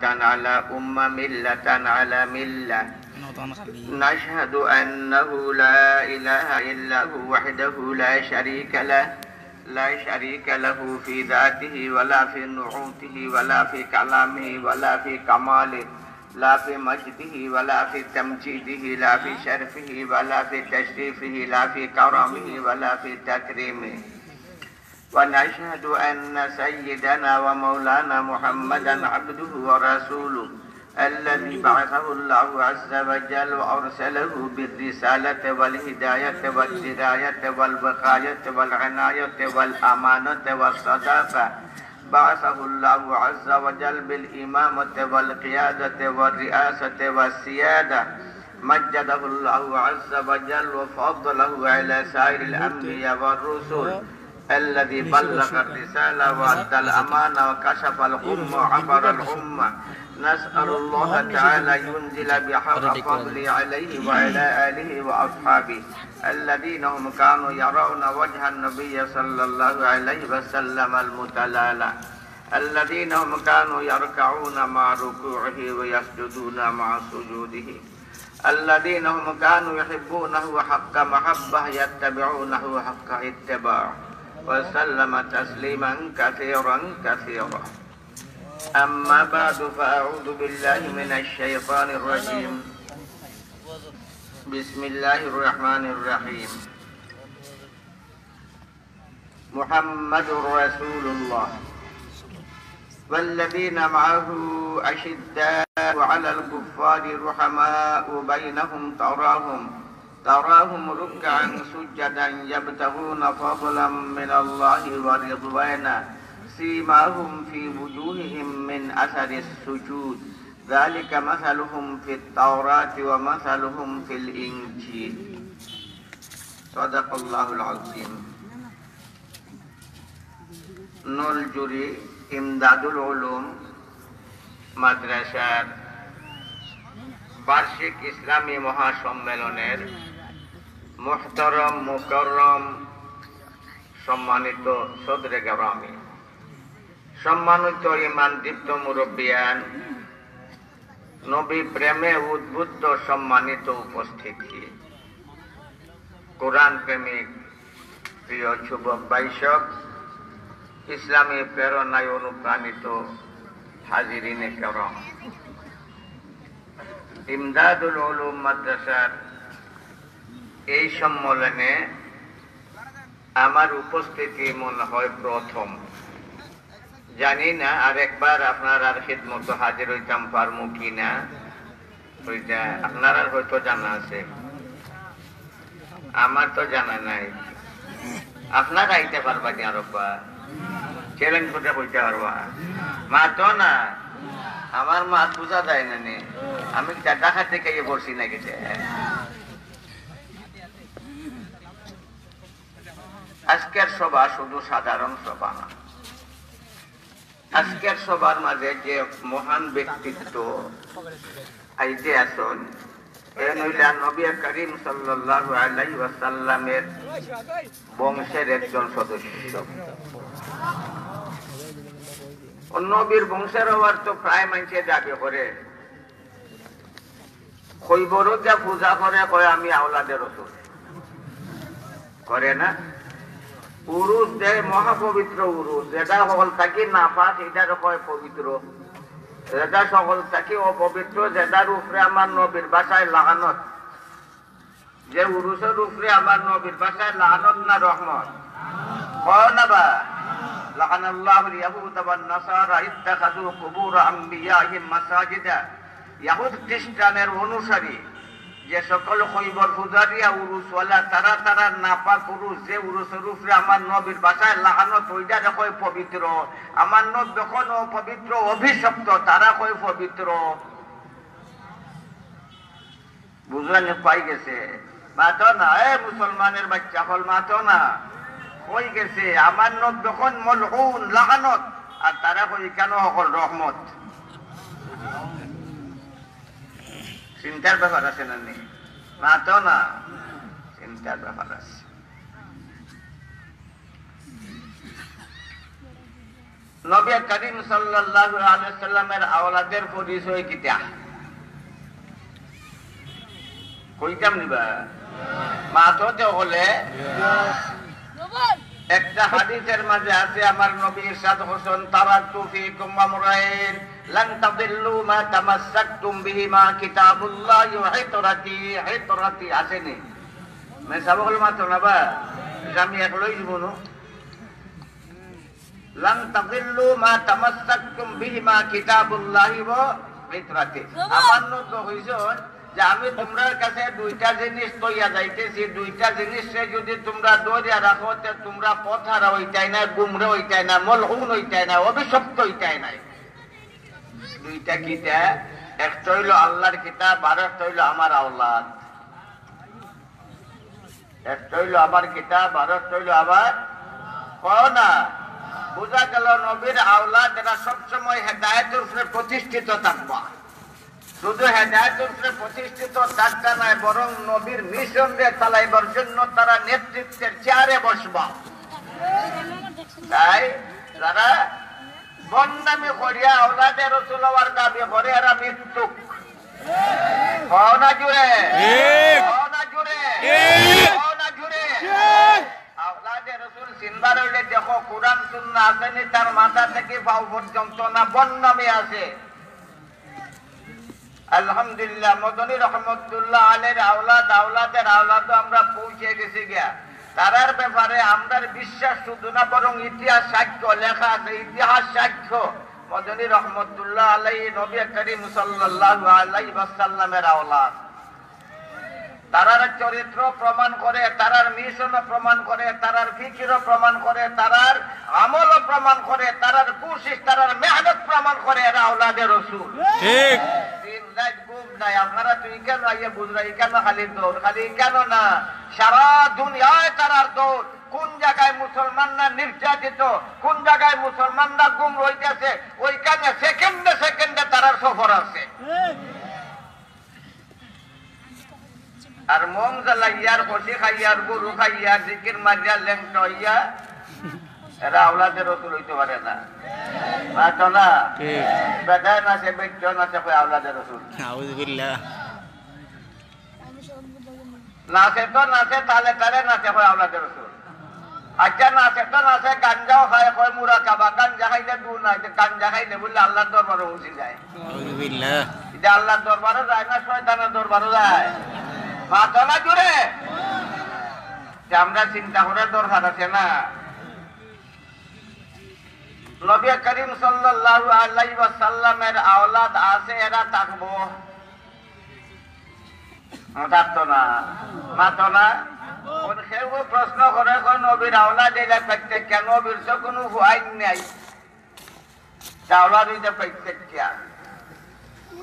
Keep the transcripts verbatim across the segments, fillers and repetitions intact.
على أمة، ملة على ملة. نشهد أنه لا إله إلا هو وحده لا شريك له، لا شريك له في ذاته ولا في نعوته ولا في كلامه ولا في كماله، لا في مجده ولا في تمجيده، لا في شرفه ولا في تشريفه، لا في كرمه ولا في تكريمه. ونشهد أن سيدنا ومولانا محمدا عبده ورسوله، الذي بعثه الله عز وجل وأرسله بالرسالة والهداية والدراية والوقاية والعناية والأمانة والصداقة. بعثه الله عز وجل بالإمامة والقيادة والرئاسة والسيادة. مجده الله عز وجل وفضله على سائر الأنبياء والرسل. الذي بلغ الرسالة وأدى الأمانة وكشف الغمة وعبر الأمة. نسأل الله تعالى ينزل بحر فضله عليه وعلى آله وأصحابه الذين هم كانوا يرون وجه النبي صلى الله عليه وسلم المتلالى، الذين هم كانوا يركعون مع ركوعه ويسجدون مع سجوده، الذين هم كانوا يحبونه حق محبة يتبعونه حق اتباع، وسلم تسليما كثيرا كثيرا. أما بعد، فأعوذ بالله من الشيطان الرجيم. بسم الله الرحمن الرحيم. محمد رسول الله والذين معه أشداء على الكفار رحماء بينهم، تراهم تراهم ركعا سجدا يبتغون فضلا من الله ورضوانا، سيماهم في وجوههم من أثر السجود، ذلك مثلهم في التوراة ومثلهم في الإنجيل. صدق الله العظيم. নলজুরি ইমদাদুল উলুম মাদ্রাসার বার্ষিক ইসলামী মহাসম্মেলনের মুহতারাম মুকাররম সম্মানিত সদরে গরামি, সম্মানিত ইমানদীপ্ত মুরব্বিয়ান, নবী প্রেমে উদ্বুদ্ধ সম্মানিত উপস্থিতি, কোরআন প্রেমিক প্রিয় যুবক ভাইসব, ইসলামী প্রেরণায় অনুপ্রাণিত হাজিরিনে কেরাম, ইমদাদুল উলুম মাদ্রাসার এই সম্মেলনে আমার উপস্থিতি মনে হয় প্রথম। জানি না আর একবার আপনারার খিদমতো হাজির অইতাম পারমু কি না, ওইটা আপনারার হয়তো জানা আছে, আমার তো জানা নাই। আপনারা আইতা পারবা নি আরব্বা? চ্যালেঞ্জ করিয়া কইতা পারবা? মাতো না, আমার মাত বুঝা যায় না নি। আমি কিতা ডাকাত দেখাইয়া পড়ছি না কিতা? আজকের সভা শুধু সাধারণ সভা না। আজকের সভার মাঝে যে মহান ব্যক্তিত্ব আইতে আছইন, এন অইলা নবী করিম সাল্লাল্লাহু আলাইহি ওয়াসাল্লামের বংশের একজন সদস্য। ও নবীর বংশের হওয়ার তো প্রায় মানষে দাবি করে। কবরো গিয়া পূজা করে, কয়, "আমি আওলাদে রসুল।" করে না? উরুস দেয়, মহাপবিত্র উরুস, যেটা হকল থাকি নাপাক, এটারে কয় পবিত্র। যেটা হকল থাকি অপবিত্র, যেটার উপরে আমার নবীর ভাষায় লানত। যে উরুসর উপরে আমার নবীর ভাষায় লানত না রহমত? কও না বা? লাআনাল্লাহুল ইয়াহুদা ওয়ান নাসারা ইত্তাখাযু কুবুরা আম্বিয়াইহিম মাসাজিদা। ইয়াহুদ খ্রিস্টানের অনুসারী যে সকল কবর পূজারিয়া উরুসওয়ালা, তারা তারা নাপাক উরুস, যে উরুসর উপরে আমার নবীর ভাষায় লানত, ওইটারে কয় পবিত্র। আমার নবী যখন অপবিত্র, অভিশপ্ত, তারা কয় পবিত্র। বুঝানি পাই গেছে? মাতো না, এ মুসলমানের বাচ্চা হকল, মাতো না। কই গেছে? আমার নবী যখন মলউন, লানত, আর তারা কয় কেন হকল রহমত। চিন্তার ব্যাপার আছে না নি? মাতো না, চিন্তার ব্যাপার আছে। নবী করিম সাল্লাল্লাহু আলাইহি ওয়াসাল্লামের আওলাদের পরিচয় কিতা? কইতাম নি বা? মাততে হলে একটা হাদিসের মাঝে আছে, আমার নবী ইরশাদ করছইন, "তারাকতু ফিকুম আমরাইন, লান তাদিল্লু মা তামাসসাকতুম বিহিমা কিতাবুল্লাহি ওয়া ইতরাতি।" ইতরাতি আছে নি? মেসাব অকল মাতো না বা? আমি একলাই জীবনও লান তাদিল্লু মা তামাসসাকতুম বিহিমা কিতাবুল্লাহি ওয়া ইতরাতি। আমার নবী কইছইন যে আমি তুমরার কাছে দুইটা জিনিস থইয়া যাইতেছি, দুইটা জিনিসরে যদি তুমরা ধরিয়া রাখো, তে তুমরা পথহারা অইতায় নায়, গুমরা অইতায় নায়, মলউন অইতায় নায়, অভিশপ্ত অইতায় নায়। দুইটা কিতা? একটা অইলো আল্লাহর কিতাব, আর একটা অইলো আমার আওলাদ। একটা অইলো আমার কিতাব, আর একটা অইলো আমার, কও না। বুঝা গেল নবীর আওলাদ এরা সবসময় হেদায়েতর উপরে প্রতিষ্ঠিত থাকবা। শুধু হেদায়েতর উপরে প্রতিষ্ঠিত থাকতা নায়, বরং নবীর মিশনরে চালাইবার জন্য তারা নেতৃত্বের চেয়ারে বসবা। তাই যারা ভন্ডামি করিয়া আওলাদে রসুল হওয়ার দাবি করে, এরা মিথ্যুক। কও না জুরে। ঠিক। কও না জুরে। ঠিক। কও না জুরে। ঠিক। আওলাদে রসুল চিনবার অইলে দেখো, কোরআন সুন্নাহ আছে নি, তার মাথা থাকি পাও পর্যন্ত না, ভন্ডামি আছে। আলহামদুলিল্লাহ, মদনী রহমতুল্লাহ আলাইহির আওলাদ, আওলাদের আওলাদও আমরা পৌঁছে গেছি গিয়া। তারার ব্যাপারে আমরার বিশ্বাস শুধু না, বরং ইতিহাস সাক্ষ্য লেখা আছে, ইতিহাস সাক্ষ্য। মদনী রহমতুল্লাহ আলাইহি নবী করিম সাল্লাল্লাহু আলাইহি ওয়াসাল্লামের আওলাদ। তারার চরিত্র প্রমাণ করে, তারার মিশনও প্রমাণ করে, তারার ফিকিরও প্রমাণ করে, তারার আমলও প্রমাণ করে, তারার কোশিশ, তারার মেহনত প্রমাণ করে, এরা আওলাদে রসুল। ঠিক। দিন রাত ঘুম নাই। আপনারা তো ইখানো আইয়া বুঝরা, ইখানো খালি দৌড়, খালি ইখানো না, সারা দুনিয়ায় তারার দৌড়। কোন জায়গায় মুসলমানরা নির্যাতিত, কোন জায়গায় মুসলমানরা গুম রইতেছে, ওইখানে সেকেন্ডে সেকেন্ডে তারার সফর আছে। আর মোম জ্বালাইয়ার, কষি খাইয়ার, গরু খাইয়ার, জিকির মারিয়া, লেংটা অইয়া, এরা আওলাদে রসুল অইতে পারে না। মাতো না? ঠিক। বেটায় নাচে, বেটিও নাচে, কয় আওলাদে রসুল। নাউজুবিল্লাহ। নাচে তো নাচে, তালে তালে নাচে, কয় আওলাদে রসুল। আচ্ছা, নাচে তো নাচে, গাঞ্জাও খায়, কয় মুরাকাবা, গাঞ্জা খাইলে দূর নাই, তো গাঞ্জা খাইলে বুলে আল্লাহর দরবারো পৌঁছি যায়। নাউজুবিল্লাহ। ইটা আল্লাহর দরবারো যায় না, শয়তানের দরবারো যায়? মাতো না জুরে। যে আমরা চিন্তা করার দরকার আছে না? নবী করিম সাল্লাল্লাহু আলাইহি ওয়াসাল্লামের আওলাদ আছে, এরা থাকবো। থাকতো না, মাতো না। কোন কেউ প্রশ্ন করে, কোন নবীর আওলাদ অইলা পাইতে কিয়া? নবীর তো কোনো ফুয়াইন নাই, তে আওলাদ অইতে পাইতে কিয়া?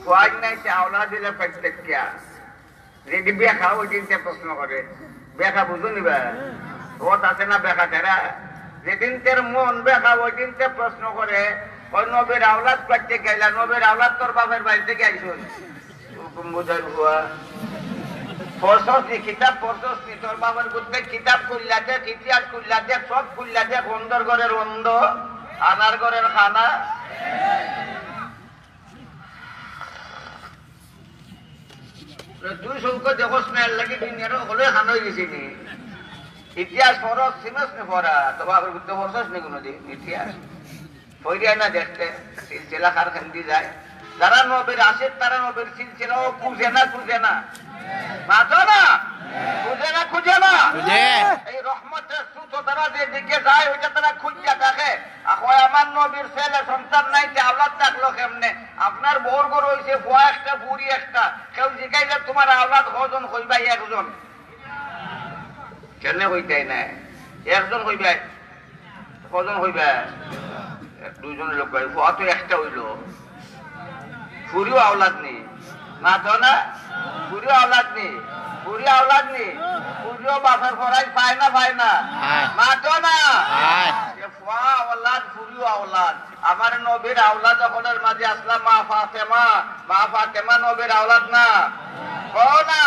ফুয়াইন নাই, তে আওলাদ অইলা পাইতে কিয়া? যদি বেকা ওই দিনতে প্রশ্ন করে, বেকা বুঝো নিবা? ও তাতে না বেকা তেরা, যেদিন তের মন বেকা ওই দিনতে প্রশ্ন করে, ওই নবীর আওলাদ পাইতে গেলা, নবীর আওলাদ তোর বাপের বাড়ি থাকি আইছইন। হুকুম বুঝার হুয়া। পড়ছস নি, কিতাব পড়ছস নি? তোর বাবার বুদ্ধে কিতাব খুললা দেখ, ইতিহাস খুললা দেখ, সব খুললা দেখ, অন্ধর ঘরের অন্ধ, কানার ঘরের কানা। দুই চউখে দেখোস না, এর লাগি দুনিয়ার হকলে কানা অই গেছে নি। ইতিহাস পড়ছস, চিনস নি পড়া? তোর বাবার বুদ্ধে পড়ছস নি কোনোদিন ইতিহাস? হইরিয়া না দেখতে, সিলসিলা কার খান্দি যায়। যারা নবীর আশিক, তারা নবীর সিলসিলাও খুঁজে না, খুঁজে না। মাতো না? খুঁজে না, খুঁজে না? খুঁজে। এই রহমতের স্রোত তারা যেদিকে যায়, ওইটা তারা খুঁজিয়া থাকে। আর কয়, "আমার নবীর ছেলে সন্তান নাই, তে আওলাদ থাকলো কেমনে?" আপনার বউর ঘর অইছে ফুয়া একটা, ফুরি একটা। কেউ জিগাইলে, "তোমার আওলাদ কয়জন?" কইবা, "একজন।" কেনে কইতায় না? একজন কইবা। কয়জন কইবা? এক দুইজন লোক কয়, ফুয়া তো একটা অইলো। ফুরিও আওলাদ নি। মাতো না? ফুরিও আওলাদ নি। ফুরিও আওলাদ নি। ফুরিও বাপের ফরাইজ পায় না, পায় না? পায়। মাতো না? পায়। এ ফুয়া আওলাদ, ফুরিও আওলাদ। আমার নবীর আওলাদ অকলর মাঝে আছলা মা ফাতেমা। মা ফাতেমা নবীর আওলাদ না? কও না।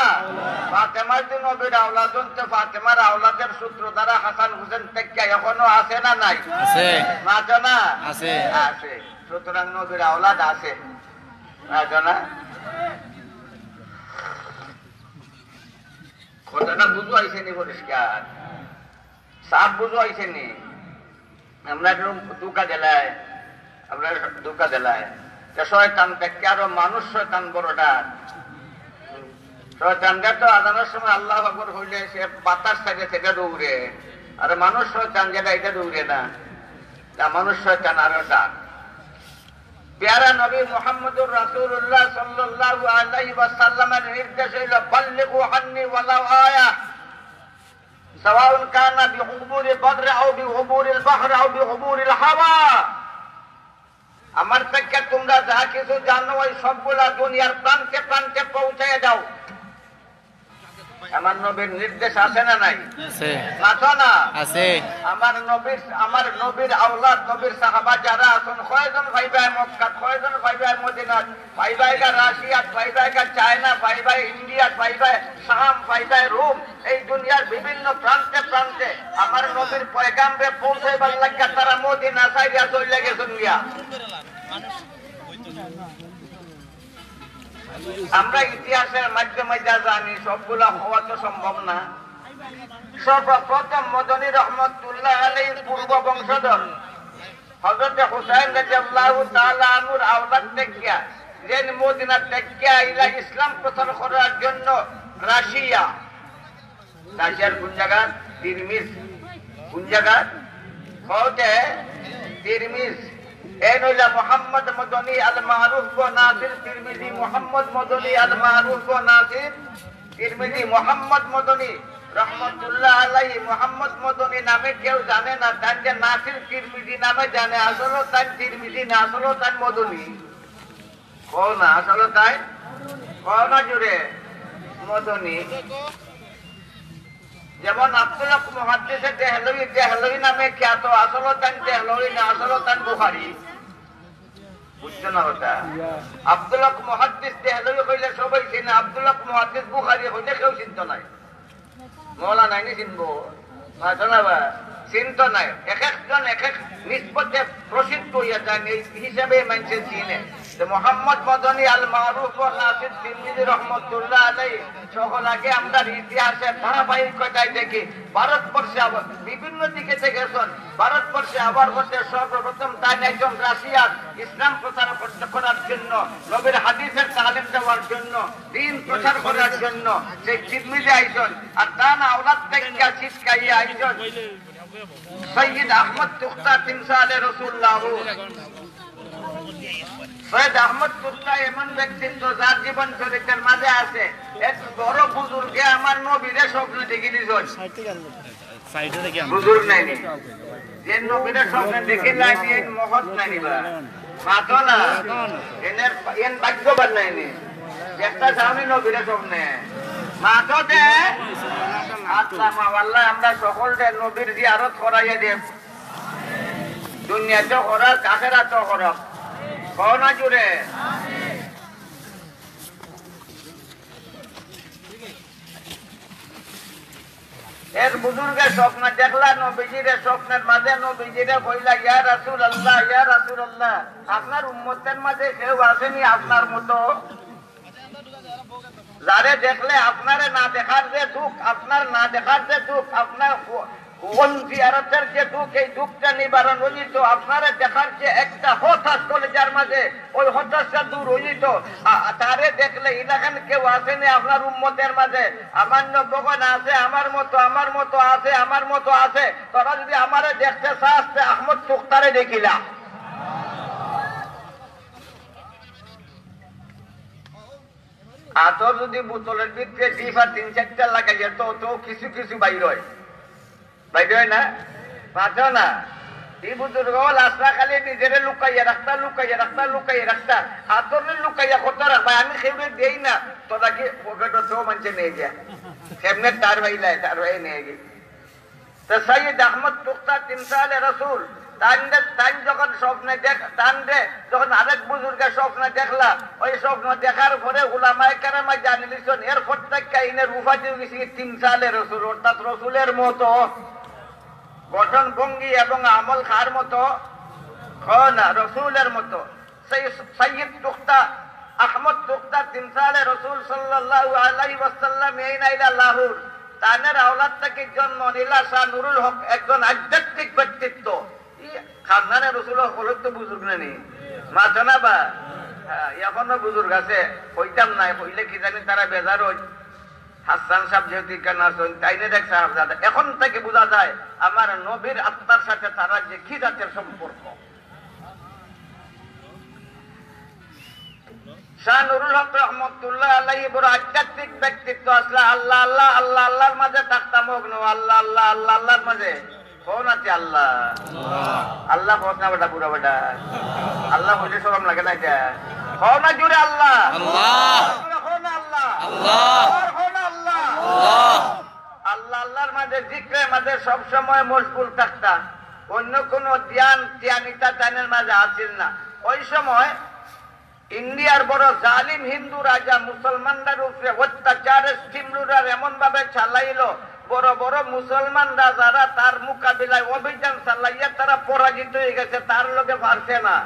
ফাতেমা যদি নবীর আওলাদ অইন, তে ফাতেমার আওলাদের সূত্র দ্বারা হাসান হুসেন থাকিয়া এখনো আছে না নাই? আছে। মাতো না? আছে। আছে। সুতরাং নবীর আওলাদ আছে। মাতো না? কথাটা বুঝো আইছে নি পরিষ্কার? সাফ বুঝো আইছে নি? আমরা একটু ধোঁকা দিলাই, আমরা ধোঁকা দিলাই। তে শয়তান দেখতে আরো মানুষ শয়তান বড়টা। শয়তানটা তো আজানোর সময় আল্লাহু আকবার হইলে সে বাতাস থেকে থেকে দৌড়ে, আর মানুষ শয়তান যেটা, এটা দৌড়ে না। তা মানুষ শয়তান আরো ডাক। পেয়ারা নবী মুহাম্মদুর রাসূলুল্লাহ সাল্লাল্লাহু আলাইহি ওয়াসাল্লামের নির্দেশ হইল, "বাল্লিগু আন্নি ওয়ালাউ আয়া, সাওয়াউন কানা বিউবুরি বাররি আও বিউবুরিল বাহরি আও বিউবুরিল হাওয়া।" আমার থেকে তোমরা যা কিছু জানো, ওই সবগুলা দুনিয়ার প্রান্তে প্রান্তে পৌঁছে দাও। আমার নবীর নির্দেশ আছে না নাই? আছে। মাতো না? আছে। আমার নবীর, আমার নবীর আওলাদ, নবীর সাহাবা যারা আছেন, কয়জন পাইবায় মক্কাত, কয়জন পাইবায় মদিনাত, পাইবায়গা রাশিয়াত, পাইবায়গা চায়না, পাইবায় ইন্ডিয়াত, পাইবায় শাম, পাইবায় রোম, এই দুনিয়ার বিভিন্ন প্রান্তে প্রান্তে আমার নবীর পয়গামরে পৌঁছাইবার লাগিয়া তারা মদিনা ছাড়িয়া চলিয়া গেছেন গিয়া। আমরা ইতিহাসের মাধ্যমে যা জানি, সবগুলা হওয়া তো সম্ভব না। সর্বপ্রথম মদনী রহমতুল্লাহ আলাইহির পূর্ব বংশধর হযরতে হুসাইন রাদিয়াল্লাহু তাআলা আনহুর আওলাদ থাকিয়া, যে মদিনা থাকিয়া আইলা ইসলাম প্রচার করার জন্য রাশিয়া। রাশিয়ার কোন জায়গা? তিরমিজ। কোন জায়গা? কওতে তিরমিজ। এন হইলা মোহাম্মদ মদনী আল মারুফ ও নাসির তিরমিজি, মোহাম্মদ মদনী আল মারুফ ও নাসির তিরমিজি, মোহাম্মদ মদনী রহমতুল্লাহ আলাইহি। মোহাম্মদ মদনী নামে কেউ জানে না, তান যে নাসির তিরমিজি নামে জানে, আসলে তান তিরমিজি না, আসলে তান মদনী। কও না, আসলে তাই? কও না জুরে, মদনী। যেমন আব্দুল হক মুহাদ্দিসে দেহলভী, দেহলভী নামে খ্যাত, আসলে তান দেহলভী না, আসলে তান বুখারী। বুঝছো না কথা? আব্দুল হক মুহাদ্দিস দেহলভী কইলে সবাই চিনে, আব্দুল হক মুহাদ্দিস বুখারী কইলে কেউ চিনতো নায়। মৌলানা নি চিনবো? মাতো না বা? চিনতো নায়। এক একজন এক এক নিসবতে প্রসিদ্ধ হইয়া যান, এই হিসাবে মানুষে চিনে। তো মোহাম্মদ মদনী আল মারুফ ও নাসির তিরমিজি রহমতুল্লাহ আলাইহি সকল আগে আমরার ইতিহাসে ধারাবাহিকতায় দেখি, ভারতবর্ষে আবার বিভিন্ন দিকে থেকে গেছেন। ভারতবর্ষে আবার মধ্যে সর্বপ্রথম তাই একজন রাশিয়ার ইসলাম প্রচার করতে, করার জন্য, নবীর হাদিসের তালিম দেওয়ার জন্য, দিন প্রচার করার জন্য সেই তিরমিজি আইছন। আর তান আওলাদ থেকে শিক্ষা ইয়ে আইছন সৈয়দ আহমদ তুখতা তিমসালে রসুল্লাহ। সৈয়দ আহমদ তুখতা এমন ব্যক্তিত্ব, যার জীবন চরিত্রের মাঝে আছে, এক বড় বুজুর্গে আমার নবীরে স্বপ্নে দেখি দিছন। বুজুর্গ নাইনি? যে নবীরে স্বপ্নে দেখি লাইনি, এন মহৎ নাইনি বা? মাতো না। এনের, এন ভাগ্যবান নাইনি? একটা সামনে নবীরে স্বপ্নে। মাতো দে। আল্লাহ মা আল্লাহ, আমরা সকলরে নবীর জিয়ারত করাইয়া দে। দুনিয়াতেও করাক, আখেরাতেও করাক। কও না জুরে। এক বুজুর্গে স্বপ্নে দেখলা নবীজিরে, স্বপ্নের মাঝে নবীজিরে কইলা, "ইয়া রাসূলুল্লাহ, ইয়া রাসূলুল্লাহ, আপনার উম্মতের মাঝে কেউ আছেনি আপনার মতো? যারে দেখলে আপনারে না দেখার যে দুঃখ, আপনার না দেখার যে দুঃখ, আপনার ও-, ওন জিয়ারতের যে দুঃখ, এই দুঃখটা নিবারণ হইতো, আপনারে দেখার যে একটা হতাশ কলিজার মাঝে, ওই হতাশা দূর হইতো। আ-, আ-, তারে দেখলে ইলাখান কেউ আছেনি আপনার উম্মতের মাঝে? আমার নবীগণ আছে, আমার মতো, আমার মতো আছে, আমার মতো আছে। তোরা যদি আমারে দেখতে চাস, তে আহমদ তুখতারে দেখিলা।" আর তোর যদি বোতলের ভিতরে ডিফা তিন চারটা লাগাইয়া তো, তো কিছু কিছু বাইর হয়। বাইর হয় না? বাঁচো না। এই বুজুর্গ লাশটা খালি নিজেরে লুকাইয়া রাখতা, লুকাইয়া রাখতা, লুকাইয়া রাখতা। আর তোর লুকাইয়া কত রাখবা? আমি কেউরে দেই না। তোরা কি পকেটও তো মানছে নিয়ে গিয়া। কেমনে তার ভাই লাই, তার ভাই নিয়ে গিয়ে। তো সৈয়দ আহমদ তুখতা তিমসালে রসুল তাইন যখন স্বপ্নে দেখ, তাইন যখন আরেক বুজুর্গে স্বপ্নে দেখলা, ওই স্বপ্ন দেখার পরে উলামায়ে কেরামে জানিলিছইন, এরপর থাকি ইনের উপাধি অই গেছে কি তিমসালে রসুল, অর্থাৎ রসুলের মতো গঠন ভঙ্গি এবং আমল কার মতো? কও না, রসুলের মতো। সেই সৈয়দ তুখতা, আহমদ তুখতা তিমসালে রসুল সাল্লাল্লাহু আলাইহি ওয়াসাল্লাম এইন আইলা লাহোর। তানের আওলাদ থাকি জন্ম নিলা শাহ নুরুল হক, একজন আধ্যাত্মিক ব্যক্তিত্ব। ই খান্দানে রসুল হকল তো বুজুর্গ নানি? মাতো না বা? হ্যাঁ, এখনো বুজুর্গ আছে, কইতাম নায়, কইলে কি জানি তারা বেজার অইন। হাসান সাব যেহেতু ইখান আছইন, তাইনে দেখ সাহেবজাদা। এখন থাকি বুঝা যায় আমার নবীর আত্মার সাথে তারা যে কি জাতের সম্পর্ক। শাহ নুরুল হক রহমতুল্লাহ আলাইহি বড় আধ্যাত্মিক ব্যক্তিত্ব আছলা। আল্লাহ, আল্লাহ, আল্লাহ, আল্লাহর মাঝে থাকতা মগ্ন, আল্লাহ, আল্লাহ, আল্লাহ, আল্লাহর মাঝে। কও না তে আল্লাহ? আল্লাহ কও না বেটা, বুড়া বেটা। আল্লাহ কইলে শরম লাগে না ইটা? কও না জোরে আল্লাহ। আল্লাহ। জোরে কও না আল্লাহ। আল্লাহ। জোরে কও না আল্লাহ। আল্লাহ। আল্লাহ, আল্লাহর মাঝে, জিকিরের মাঝে সব সময় মশগুল থাকতা। অন্য কোনো ধ্যান, ধ্যান ইতা তানের মাঝে আছিল না। ওই সময় ইন্ডিয়ার বড় জালিম হিন্দু রাজা মুসলমানদের উপরে অত্যাচারের steam roller এমন ভাবে চালাইলো, বড় বড় মুসলমান রাজারা তার মোকাবিলায় অভিযান চালাইয়া তারা পরাজিত অই গেছে, তার লগে পারছে না।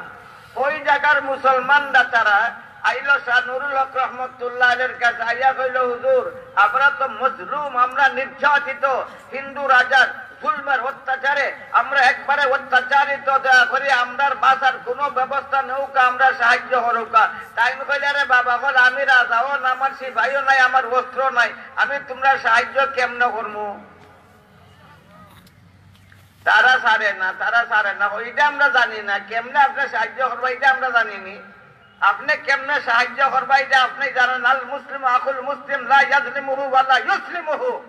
ওই জাগার মুসলমানরা তারা আইলো শাহ নুরুল হক রহমতুল্লাহ আলাইহির কাছে, আইয়া কইলো, "হুজুর, আমরা তো মজলুম, আমরা নির্যাতিত, হিন্দু রাজার জুলমের অত্যাচারে আমরা একবারে অত্যাচারিত, দয়া করি আমরার বাঁচার কোনো ব্যবস্থা নেউক্কা, আমরা সাহায্য করউক্কা।" তাইন কইলা, "রে বাবা, বল, আমি রাজাও না, আমার সিপাহীও নাই, আমার অস্ত্র নাই, আমি তুমরার সাহায্য কেমনে করমু?" তারা ছাড়ে না, তারা ছাড়ে না। ওইটা আমরা জানি না, কেমনে আপনে সাহায্য করবা, ইটা আমরা জানি নি। আপনে কেমনে সাহায্য করবা, ইটা আপনে জানইন। আল মুসলিমু আখুল মুসলিম, লা ইয়াজলিমুহু ওয়া লা ইউসলিমুহু।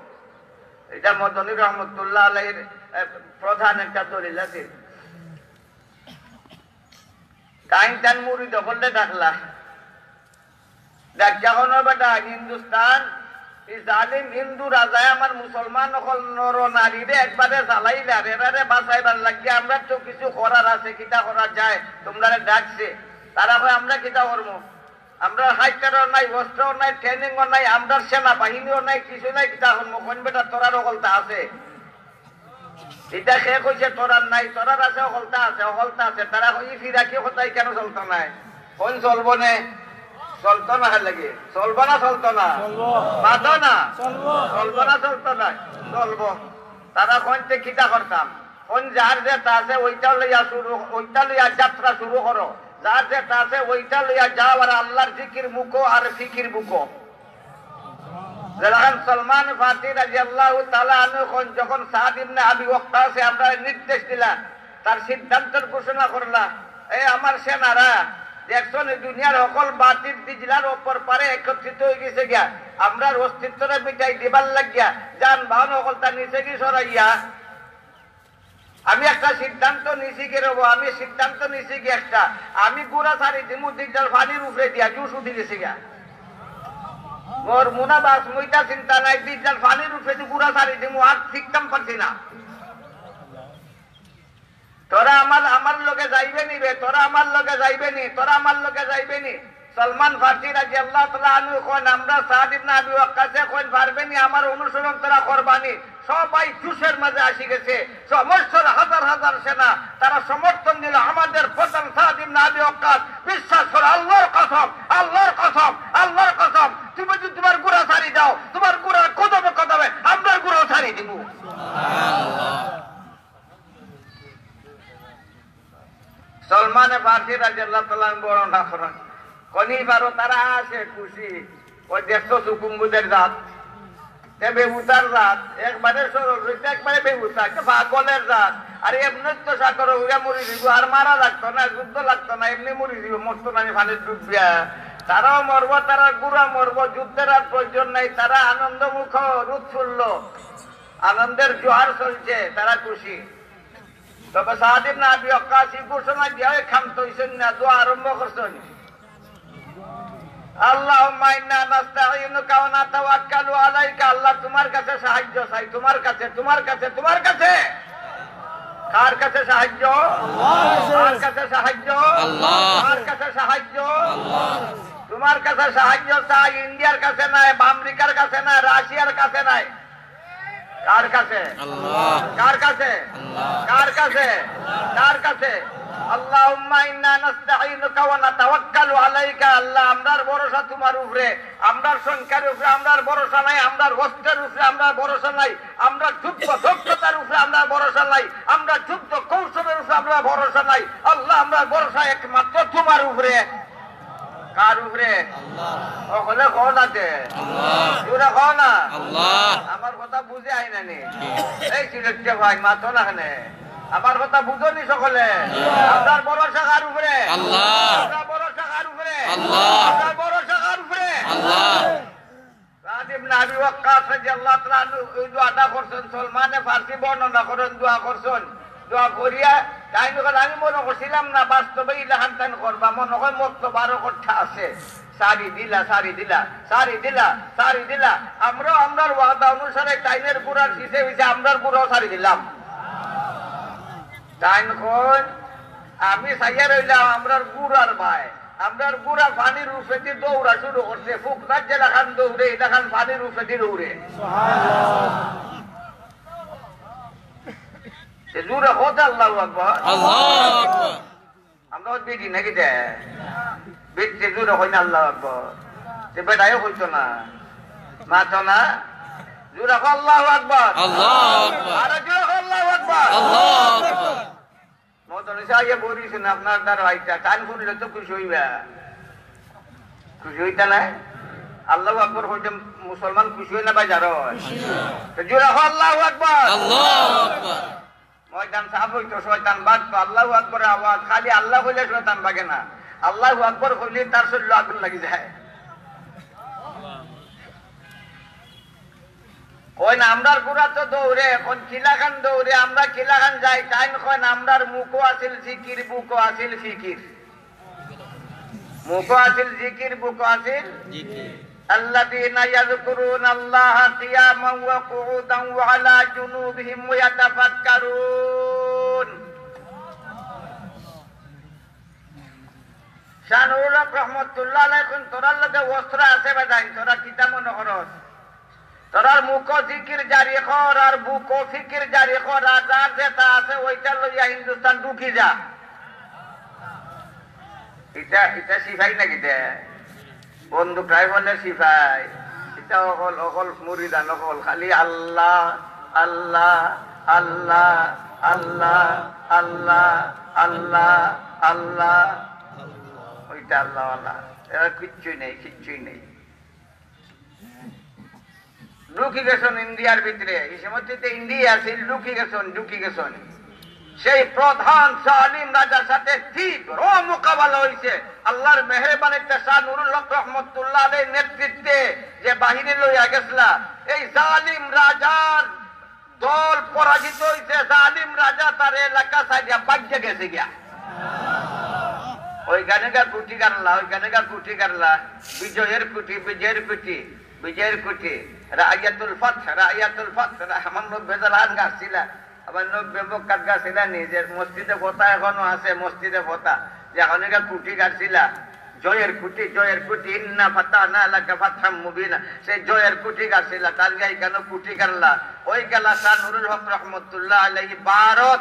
ইটা মদনী রহমতুল্লাহ আলাইহির, এ, প্রধান একটা দলিল আছে। তাইন তান মুরিদ অকলরে ডাকলা। ডাকিয়া কইন, "বেটা, হিন্দুস্তান, ই জালিম হিন্দু রাজায় আমার মুসলমান অকল নর নারীরে একবারে জ্বালাইলার, এরারে বাঁচাইবার লাগি আমরার তো কিছু করার আছে, কিতা করা যায়, তুমরারে ডাকছে।" তারা কয়, "আমরা কিতা করমু? আমরার হাতিয়ারও নাই, অস্ত্রও নাই, training-ও নাই, আমরার সেনাবাহিনীও নাই, কিছু নাই, কিতা করমু?" কইন, "বেটা, তোরার অকলতা আছে।" ইটা কে কইছে তোরার নাই? তোরার আছে, অকলতা আছে, অকলতা আছে। তারা কয়, "ই ফিরাকি কথা ইখানো চলতো নায়।" কইন, "চলবো নে, চলতো না, লাগে চলবো না, চলতো না, চলবো। মাতো না, চলবো। চলবো না, চলতো না, চলবো।" তারা কইন, "তে কিতা করতাম?" কইন, "যার যেটা আছে ওইটা লইয়া শুরু, ওইটা লইয়া যাত্রা শুরু করো, যার যেটা আছে ওইটা লইয়া যাও, আর আল্লাহর জিকির মুখো আর ফিকির বুকো।" যেলাখান সলমান ফার্সি রাদিয়াল্লাহু তাআলা আনহু কইন, যখন সাদ ইবনে আবি ওয়াক্কাসে আমরারে নির্দেশ দিলা, তার সিদ্ধান্তর ঘোষণা করলা, "এ আমার সেনারা, দেখছো নি দুনিয়ার হকল বাতিল দিজলার অপর পারে একত্রিত অই গেছে গিয়া, আমরার অস্তিত্বরে মিটাই দিবার লাগিয়া যানবাহন হকলতা নিচে কি সরাইয়া?" আমি একটা সিদ্ধান্ত নিছি কি রে বা, আমি সিদ্ধান্ত নিছি কি একটা, আমি ঘোড়া ছাড়ি দিমু দিজলার পানির উপরে দিয়া, জোশ উঠি গেছে গিয়া। মরমু না বাঁচমু ইটা চিন্তা নাই, দিজলার পানির উপরে দি ঘোড়া ছাড়ি দিমু, আর টিকতাম পারছি না। তোরা আমার, আমার লগে যাইবে নি বে, তোরা আমার লগে যাইবে নি, তোরা আমার লগে যাইবে নি। সলমান ফার্সি রাদিয়াল্লাহু তাআলা আনহু কইন, আমরা সাদ ইবনে আবি ওয়াক্কাসে কইন, "পারবে নি, আমার অনুসরণ তোরা করবা নি।" সবাই জোশের মাঝে আসি গেছে, সমস্ত হাজার হাজার সেনা, তারা সমর্থন দিল, "আমাদের প্রধান সাদ ইবনে আবি ওয়াক্কাস, বিশ্বাস করো, আল্লাহর কসম, আল্লাহর কসম, আল্লাহর কসম, তুমি যদি তোমার ঘোড়া ছাড়ি দাও, তোমার ঘোড়ার কদমে কদমে আমরার ঘোড়াও ছাড়ি দিমু।" সলমানে ফার্সি রাদিয়াল্লাহু তাআলা আনহু বর্ণনা করেন, কইন, "বারো তারা আছে খুশি, ওই দেখছো সুকুম্বুদের জাত, এ বেহুদার জাত, একবারে সরল, একবারে বেহুদা, একটা পাগলের জাত। আর এমনি তো সাগরে উড়িয়া মরি দিব, আর মারা লাগতো না, যুদ্ধ লাগতো না, এমনি মরি দিব, মরতো না, পানিত ডুবিয়া। তারাও মরবো, তারা ঘোড়া মরবো, যুদ্ধের আর প্রয়োজন নাই, তারা আনন্দ মুখর, উৎফুল্ল, আনন্দের জোয়ার চলছে, তারা খুশি।" তবে সাদ ইবনে আবি ওয়াক্কাস ই ঘোষণা দিয়া ওই ক্ষান্ত হইছইন না, দোয়া আরম্ভ করছইন, "আল্লাহুম্মা ইন্না নাস্তাঈনুকা ওয়া নাতাওয়াক্কালু আলাইকা।" আল্লাহ, তোমার কাছে সাহায্য চাই, তোমার কাছে, তোমার কাছে, তোমার কাছে। কার কাছে সাহায্য? কার কাছে সাহায্য? আল্লাহ। কার কাছে সাহায্য? আল্লাহ। তোমার কাছে সাহায্য চাই, ইন্ডিয়ার কাছে নাই, আমেরিকার কাছে নাই, রাশিয়ার কাছে নাই। কার কাছে? আল্লাহ। কার কাছে? আল্লাহ। কার কাছে? কার কাছে? আল্লাহুম্মা ইন্না নাস্তাইনুকা ওয়া নাতাওয়াক্কালু আলাইকা। আল্লাহ, আমরার ভরসা তোমার উপরে, আমরার সংখ্যার উপরে আমরার ভরসা নাই, আমরার অস্ত্রের উপরে আমরার ভরসা নাই, আমরার যুদ্ধ দক্ষতার উপরে আমরার ভরসা নাই, আমরার যুদ্ধ কৌশলের উপরে আমরার ভরসা নাই। আল্লাহ, আমরার ভরসা একমাত্র তোমার উপরে। কার উপরে? আল্লাহ। অকলে কও না তে। আল্লাহ। জোরে কও না। আল্লাহ। আমার কথা বুঝে আয় না নি? এই সিলেটে ভাই, মাতো না কেনে? আমার কথা বুঝো নি সকলে? আল্লাহ। আমরার ভরসা কার উপরে? আল্লাহ। আমরার ভরসা কার উপরে? আল্লাহ। আমরার ভরসা কার উপরে? আল্লাহ। সাদ ইবনে আবি ওয়াক্কাস রাদিয়াল্লাহু তাআলা আনহু এই দোয়াটা করছেন, সলমানে ফার্সি বর্ণনা করেন, দোয়া করছেন। দোয়া করিয়া তাইন কইন, "আমি মনো করছিলাম না বাস্তবে ইলাখান তাইন করবা, মনো অয় মতলব আরো কথা আছে।" সারি দিলা, সারি দিলা, সারি দিলা, সারি দিলা। আমরাও আমরার ওয়াদা অনুসারে তাইনের ঘোড়ার পিছে পিছে আমরার ঘোড়াও সারি দিলাম। তাইন কইন, "আমি চাইয়া রইলাম আমরার ঘোড়ার বায়।" আমরার ঘোড়া পানির উপরেদি দৌড়া শুরু করছে, ফুকনার যেলাখান দৌড়ে, ইলাখান পানির উপরেদি দৌড়ে। তে জোরে কও তে আল্লাহু আকবার। আল্লাহু আকবার। আমরা ওই বেটি নাকি দে? বেটি জোরে কই না আল্লাহু আকবার। তে বেটাইও কইতো না। মাতো না। জোরে কও আল্লাহু আকবার। আল্লাহু আকবার। আরো জোরে কও আল্লাহু আকবার। আল্লাহু আকবার। মদন সাহেব বলিছেন আপনার দ্বারা ভাইটা, তান শুনলে তো খুশি হইবা। খুশি হইতা না? আল্লাহু আকবার কইতে মুসলমান খুশি হয় না ভাই, যারা হয়। তো জোরে কও আল্লাহু আকবার। আল্লাহু আকবার। ময়দান সাফ হইতো, শয়তান ভাগতো। আল্লাহু আকবার আওয়াজ, খালি আল্লাহ কইলে শয়তান ভাগে না। আল্লাহু আকবার কইলে তার শরীরে আগুন লাগি যায়। কইন, "আমরার ঘোড়া তো দৌড়ে, এখন কিলাখান দৌড়ে, আমরা কিলাখান যাই?" তাইন কইন, "আমরার মুখো আছিল জিকির, বুকো আছিল ফিকির।" মুখো আছিল জিকির, বুকো আছিল জিকির। الذين يذكرون الله قياما وقعودا وعلى جنوبهم ويتفكرون। শাহ নুরুল হক রহমতুল্লাহ আলাইহি কইন, "তোরার লগে অস্ত্র আছে বেটাইন, তোরা কিতা মনো করস? তোরার মুখো জিকির জারি কর আর বুকো ফিকির জারি কর, আর যার যেটা আছে ওইটা লইয়া হিন্দুস্তান ঢুকি যা।" ইটা, ইটা সিপাই নাকি দে? বন্দুক রাইফলের সিপাই। ইটা অকল, অকল মুরিদান অকল, খালি আল্লাহ, আল্লাহ, আল্লাহ, আল্লাহ, আল্লাহ, আল্লাহ, আল্লাহ। ওইটা আল্লাহওয়ালা। এরা কিচ্ছুই নেই, কিচ্ছুই নেই। ঢুকি গেছইন ইন্ডিয়ার ভিতরে। এই সময় তো ইন্ডিয়া আছিল, ঢুকি গেছইন, ঢুকি গেছইন। সেই প্রধান জালিম রাজার সাথে তীব্র মোকাবেলা হইছে। আল্লাহর মেহেরবানিতে শাহ নুরুল হক রহমতুল্লাহ আলাইহির নেতৃত্বে যে বাহিনী লইয়া গেছলা, এই জালিম রাজার দল পরাজিত হইছে। জালিম রাজা তার এলাকা ছাড়িয়া ভাগিয়া গেছে গিয়া। ওইখানে গা কুটি গাড়লা, ওইখানে গা কুটি গাড়লা। বিজয়ের কুটি, বিজয়ের কুটি, বিজয়ের কুটি। রাইয়াতুল ফাতহ, রাইয়াতুল ফাতহ। আমার নব্বই জালান গাছিলা, আমার নব্বই মক্কাত গাছিলা নি, যে মসজিদে ফতা এখনো আছে, মসজিদে ফতা, যে এখন এটা কুটি গাড়ছিলা। জয়ের কুটি, জয়ের কুটি, ইন্না ফাতাহনা লাকা ফাতহাম মুবিনা। সেই জয়ের কুটি গাড়ছিলা, তার গিয়া কেন কুটি গাড়লা? ওই গেলা শাহ নুরুল হক রহমতুল্লাহ আলাইহি ভারত।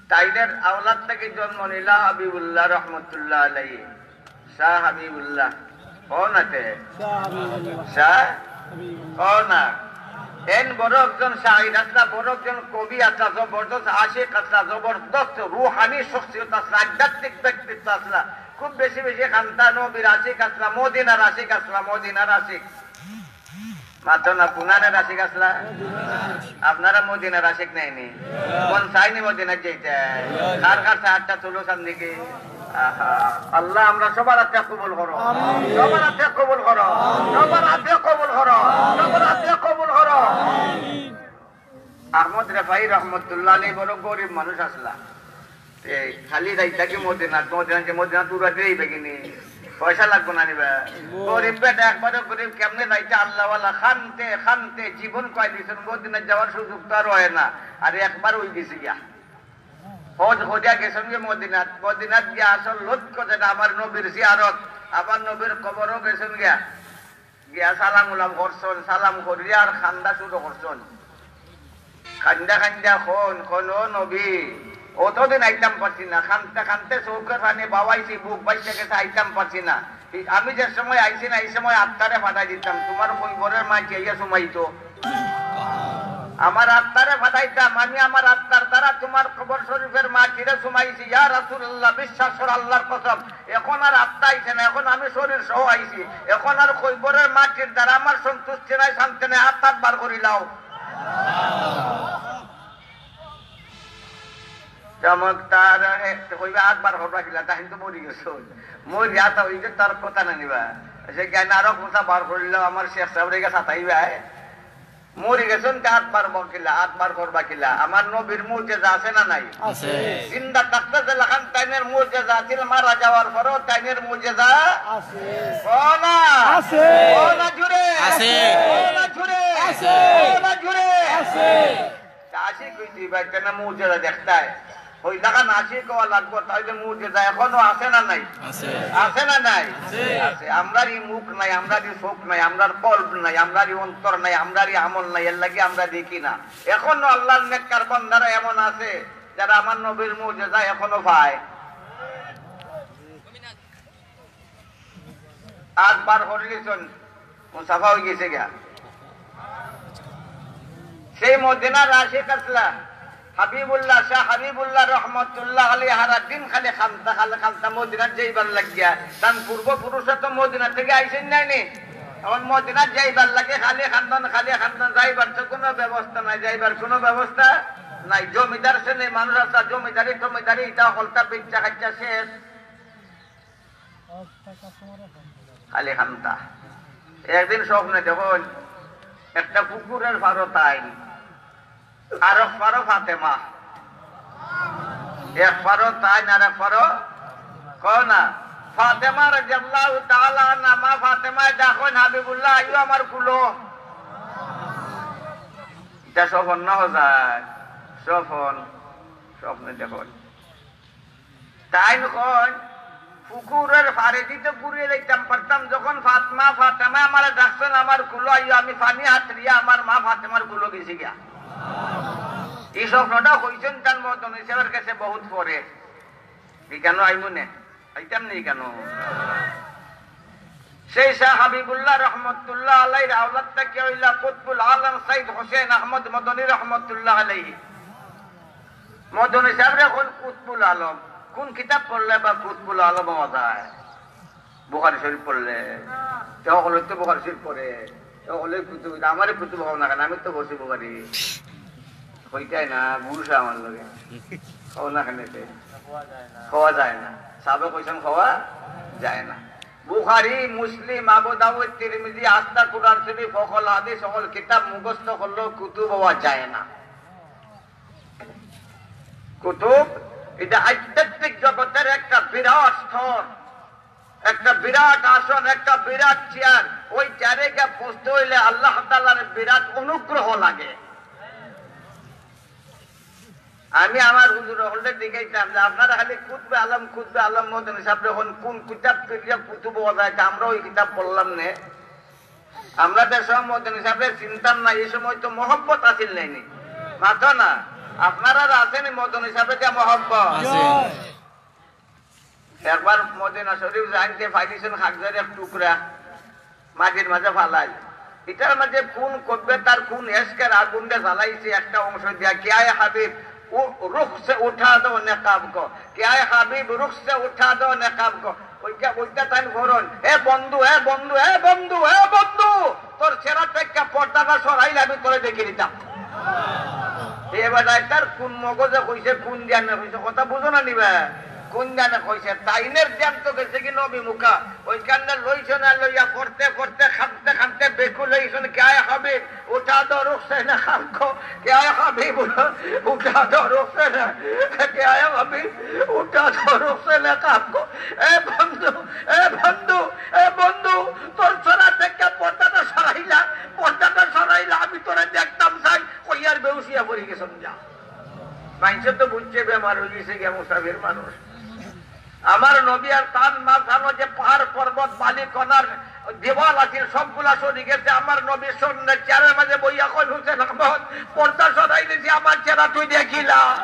তাইনের আওলাদ থেকে জন্ম নিলা হাবিবুল্লাহ রহমতুল্লাহ আলাইহি। শাহ হাবিবুল্লাহ। কও না তে? শাহ হাবিবুল্লাহ। শাহ? হাবিবুল্লাহ। কও না? এন বড় একজন শাহির আসলা, বড় একজন কবি আসলা, জবরদস্ত আশিক আসলা, জবরদস্ত রুহানি শখসিয়ত আসলা, আধ্যাত্মিক ব্যক্তিত্ব আসলা। খুব বেশি বেশি খান্তা নবীর আশিক আসলা, মদিনার আশিক আসলা, মদিনার আশিক। মাতো না, পুনানের আশিক আসলা? আপনারা মদিনার আশিক নাইনি? মন চাইনি মদিনাত যাইতে? কার কার চায় আটটা তুলো সামনে কি? আহা, আল্লাহ আমরা সবার আত্মা কবুল করো, সবার আত্মা কবুল করো, সবার আত্মা কবুল করো, সবার আত্মা কবুল করো। আহমদ রেফাই রহমতুল্লাহ আলাইহি বড় গরিব মানুষ আসলা। তে খালি যাইতা কি মদিনাত, মদিনাত যে মদিনাত উড়াতে যাইবে কিনি? পয়সা লাগবো না নি বা? গরিব বেটা, একবারে গরিব, কেমনে যাইতা আল্লাহওয়ালা? খানতে খানতে জীবন কয় দিছইন, মদিনাত যাওয়ার সুযোগ তো আর অয় না। আর একবার অই গেছে গিয়া, হজ করিয়া গেছইন গিয়া মদিনাত। মদিনাত গিয়া আসল লক্ষ্য যেটা আমার নবীর জিয়ারত, আমার নবীর কবরও গেছইন গিয়া। গিয়া সালাম উলাম করছইন, সালাম করিয়া আর কান্দা শুরু করছইন। কান্দা কান্দা কইন, কইন, "ও নবী, অতদিন আইতাম পারছি না, কানতে কানতে চউখর পানি বাওয়াইছি, বুক বাজিয়া গেছে, আইতাম পারছি না। আমি যে সময় আইছি না, ই সময় আত্মারে পাঠাই দিতাম, তুমার কবরর মাঝে আইয়া সুমাইতো। আমার আত্মারে পাঠাইতাম, আমি আমার আত্মার দ্বারা তুমার কবর শরীফর মাটিরে সুমাইছি।" ইয়া রাসূলুল্লাহ, বিশ্বাস কর আল্লাহর কসম, এখন আর আত্মা আইছে না, এখন আমি শরীর সহ আইছি। এখন আর কবরর মাটির দ্বারা আমার সন্তুষ্টি নাই, শান্তি নাই, আত্মা বার করিলাও। চমক তার হে, তো কইবা, "আত বার করবা কিলা, তাইন তো মরি গেছইন।" মরি আত অই যে তার কথা না নি বা। সে জ্ঞান আরো কথা বার করিল, আমার শেখ সাহেব রেগে সাতাইবা, হে? মরি গেছইন, তে আত বার করবা কিলা, আত বার করবা কিলা? আমার নবীর মুজিজা আছে না নাই? আছে। জিন্দা থাকতে যে লাখান তাইনের মুজিজা আছিল, মারা যাওয়ার পরও তাইনের মুজিজা আছে। কও না? আছে। কও না জুরে? আছে। কও না জুরে? আছে। কও না জুরে? আছে। তা আশিক অইতে অইবা, কেনে মুজিজা দেখতায়? অউ লাখান আশিক অওয়া লাগবো, তাইলে মুজিজা এখনো আছে না নাই? আছে। আছে না নাই? আছে। আছে। আমরার ই মুখ নাই, আমরার ই চউখ নাই, আমরার কলব নাই, আমরার ই অন্তর নাই, আমরার ই আমল নাই, এর লাগি আমরা দেখি না। এখনো আল্লাহর নেককার বান্দারা এমন আছে, যারা আমার নবীর মুজিজা এখনো পায়। আত বার করিলিছইন, মুসাফা অই গেছে গিয়া। সেই মদিনার আশিক আছলা হাবিবুল্লাহ, শাহ হাবিবুল্লাহ রহমতুল্লাহ আলাইহি হারা দিন খালি কানতা, খালি কানতা মদিনাত যাইবার লাগিয়া। তান পূর্বপুরুষরা তো মদিনা থাকি আইছইন নায় নি? এখন মদিনাত যাইবার লাগি খালি কান্দন, খালি কান্দন, যাইবার তো কুনু ব্যবস্থা নাই, যাইবার কুনু ব্যবস্থা নাই। জমিদার শ্রেণীর মানুষ আছলা, জমিদারি টমিদারি ইতা হকলতা বেইচ্চা খাইচ্চা শেষ। খালি কানতা। একদিন স্বপ্নে দেখইন, একটা পুকুরর পারো তাইন, আরক পারো ফাতেমা। এক পারো তাইন, আরক পারো, কও না, ফাতেমা রাদিয়াল্লাহু তাআলা আনহা, মা ফাতেমায় ডাকইন, "হাবিবুল্লাহ, আইও আমার কুলো।" ইটা স্বপন না হজায়? স্বপন, স্বপ্নে দেখইন। তাইন কইন, "পুকুরর পারেদি তো ঘুরিয়া যাইতাম পারতাম, যখন ফাতেমা, ফাতেমায় আমারে ডাকছইন, আমার কুলো আইও, আমি পানি হাতড়িয়া আমার মা ফাতেমার কুলো গেছি গিয়া।" ই স্বপ্নটা কইছইন তান মদনী সাবর গেছে বউত পরে। ই কেনে আইমু নে? আইতাম নি কেনে? সেই শাহ হাবিবুল্লাহ রহমতুল্লাহ আলাইহির আওলাদ থাকি অইলা কুতবুল আলম সাইদ হোসেন আহমদ মদনী রহমতুল্লাহ আলাইহি। মদনী সাবরে কইন কুতবুল আলম। কুন কিতাব পড়লে বা কুতবুল আলম অওয়া যায়? বুখারী শরীফ পড়লে। তে হকলে তো বুখারী শরীফ পড়ে। তে হকলে কুতুব, আমারে কুতুব কও না কেনে? আমি তো পড়ছি বুখারী। কইতায় না, গুরু সাব আমার লগে। কও না কেনে তে? কওয়া যায় না। সাবে কইছইন কওয়া যায় না। বুখারী, মুসলিম, আবু দাউদ, তিরমিজি, আস্তা কুরআন শরীফ, হকল হাদিস, হকল কিতাব মুখস্থ করলেও কুতুব অওয়া যায় না। কুতুব, ইটা আধ্যাত্মিক জগতর একটা বিরাট স্তর, একটা বিরাট আসন, একটা বিরাট চেয়ার। ওই চেয়ারে গিয়া বসতে অইলে আল্লাহ তাআলার বিরাট অনুগ্রহ লাগে। আমি আমার হুজুর হকলরে জিগাইতাম যে, "আপনারা খালি কুতবে আলম, কুতবে আলম, মদনী সাবরে কইন, কুন কিতাব পড়িয়া কুতুব অওয়া যায়, তে আমরা ওই কিতাব পড়লাম নে।" আমরা যে সময় মদনী সাবরে চিনতাম না, ই সময় তো মহব্বত আছিল নায় নি? মাতো না। আপনারার আছে নি মদনী সাবরে দিয়া মহব্বত? আছে। একবার মদিনা শরীফ যাইতে পাইলিছইন কাগজর এক টুকরা মাটির মাঝে ফালাই। ইটার মাঝে কোন কবিয়ে তার কোন এশকের আগুনরে জ্বালাইছে একটা অংশ দিয়া, "কে আয় হাবিব, উ-, রুখ সে উঠা দো নেকাব কো, কে আয় হাবিব, রুখ সে উঠা দো নেকাব কো।" ওইটা, ওইটা তাইন পড়ইন, "এ বন্ধু, এ বন্ধু, এ বন্ধু, এ বন্ধু, তোর চেহারা থাকি পর্দাটা সরাইলে আমি তোরে দেখি নিতাম।" এ বেটায় তার কোন মগজে কইছে, কোন জ্ঞানে কইছে, কথা বুঝো না নি বা? কোন জ্ঞানে কইছে? তাইনের জ্ঞান তো গেছে গি নবীমুখা। ওইখানে লইছে না, লইয়া পড়তে পড়তে, কানতে কানতে বেকুল অইছইন, "কে আয় হাবিব, উঠা দো রুখ সে নেকাব কো, কে আয় হাবিব, উঠা দো রুখ সে নে, কে আয় হাবিব, উঠা দো রুখ সে নেকাব কো।" এ বন্ধু, এ বন্ধু, বেমার অই গেছে গিয়া মুসাফির মানুষ। আমার নবী আর তান মাঝখানো যে পাহাড়, পর্বত, বালি, কণার দেওয়াল আছিল, সবগুলা সরি গেছে। আমার নবী স্বর্ণের চেয়ারের মাঝে বইয়া কইন, "হুসেন আহমদ, পর্দা সরাই দিছি, আমার চেহারা তুই দেখিলা।"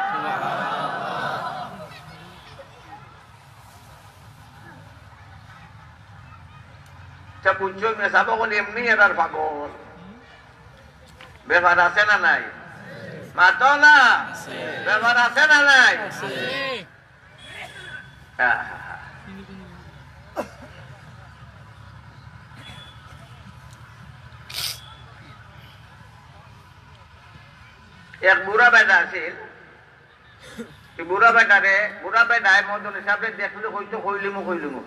তা বুঝছো, মেসাব অকল এমনি এরার পাগল। ব্যাপার আছে না নাই? মাতো না। ব্যাপার আছে না নাই? আহা। এক বুড়া বেটা আছিল। এই বুড়া বেটারে, বুড়া বেটায় মদনী সাবরে দেখলে কইতো, "কইলিমু, কইলিমু।"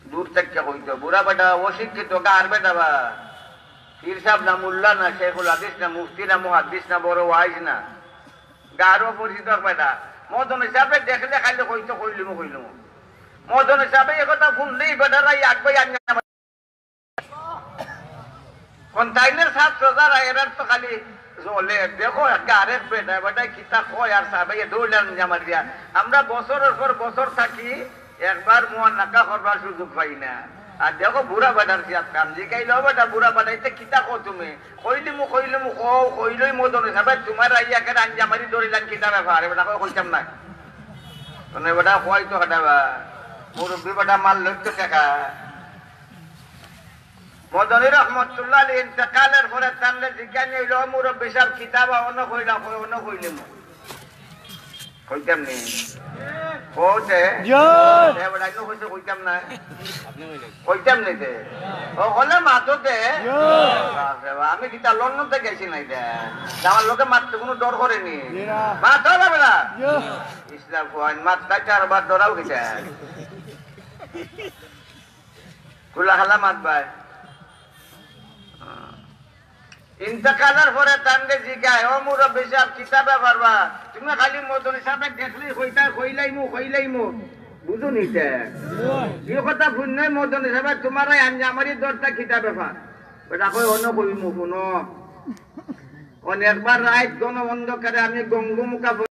দূর থাকি কইতো, বুড়া বেটা অশিক্ষিত, গাঁর বেটা বা। পীর সাব না, মোল্লা না, শেখুল হাদিস না, মুফতি না, মুহাদ্দিস না, বড় ওয়াইজ না। গাঁর অপরিচিত বেটা। মদনী সাবরে দেখলে খালি কইতো, "কইলিমু, কইলিমু।" মদনী সাবে এই কথা হুনলেই বেটারা এক ভাই আনিয়া কন্টাইনার ছাত্র যারা, এরার তো খালি জ্বলে। দেখো, একটা আরেক বেটা, বেটায় কিতা কয় আর সাবে এ দৌড়ান জামার দিয়া। আমরা বছরের পর বছর থাকি, একবার মুয়ানাকা করবার সুযোগ পাই না। আর দেখো, বুড়া বেটার কি আজকাম, জিকাইলে, "ও বেটা, বুড়া বেটা, ইতে কিতা কও তুমি?" "কইলিমু, কইলিমু, কও, কইলই মদনী সাবে তুমার আইয়া কেন আঞ্জা মারি ধরিলাম, কিতা ব্যাপার?" এ বেটা কয়, "কইতাম না।" মানে বেটা কয় তো হাঁটা বা, মুরব্বী বেটা মাল লইতো টাকা। মদনী রহমতুল্লাহ আলী ইন্তেকালের পরে তানরে জিজ্ঞানি অইল, "ও মুরব্বী সাব, কিতা বা অনো কইলা?" কয়, "অনো কইলিমু।" কইতাম নি? কওতে? জি। এ বেটা, ইনো কইছে কইতাম না। কইতাম নি তে? ও, হলে মাতো তে? জি। বাপরে বাপ, আমি কিতা লন্ডন থাকি আইছি না ইতা? আমার লগে মাততে কুনু ডর করে নি? জি না। মাতো না বেটা? জি। ইসলাম কইন, মাত তাই চারবার ডরাও কিতা? খোলা হালা মাত ভাই। ইন্তেকালের পরে তানরে জিগায়, "ও মুরব্বী সাব, কিতা ব্যাপার বা? তুমি খালি মদনী সাবে দেখলেই কইতা, 'কইলাইমু, কইলাইমু।' বুঝো নি তে? এই কথা হুনলে মদনী সাবে তুমারে আঞ্জা মারি ধরতা, কিতা ব্যাপার?" বেটা কয়, "অনো কইমু, হুনো।" অনেকবার রাইত ঘন অন্ধকারে আমি গঙ্গু মুখা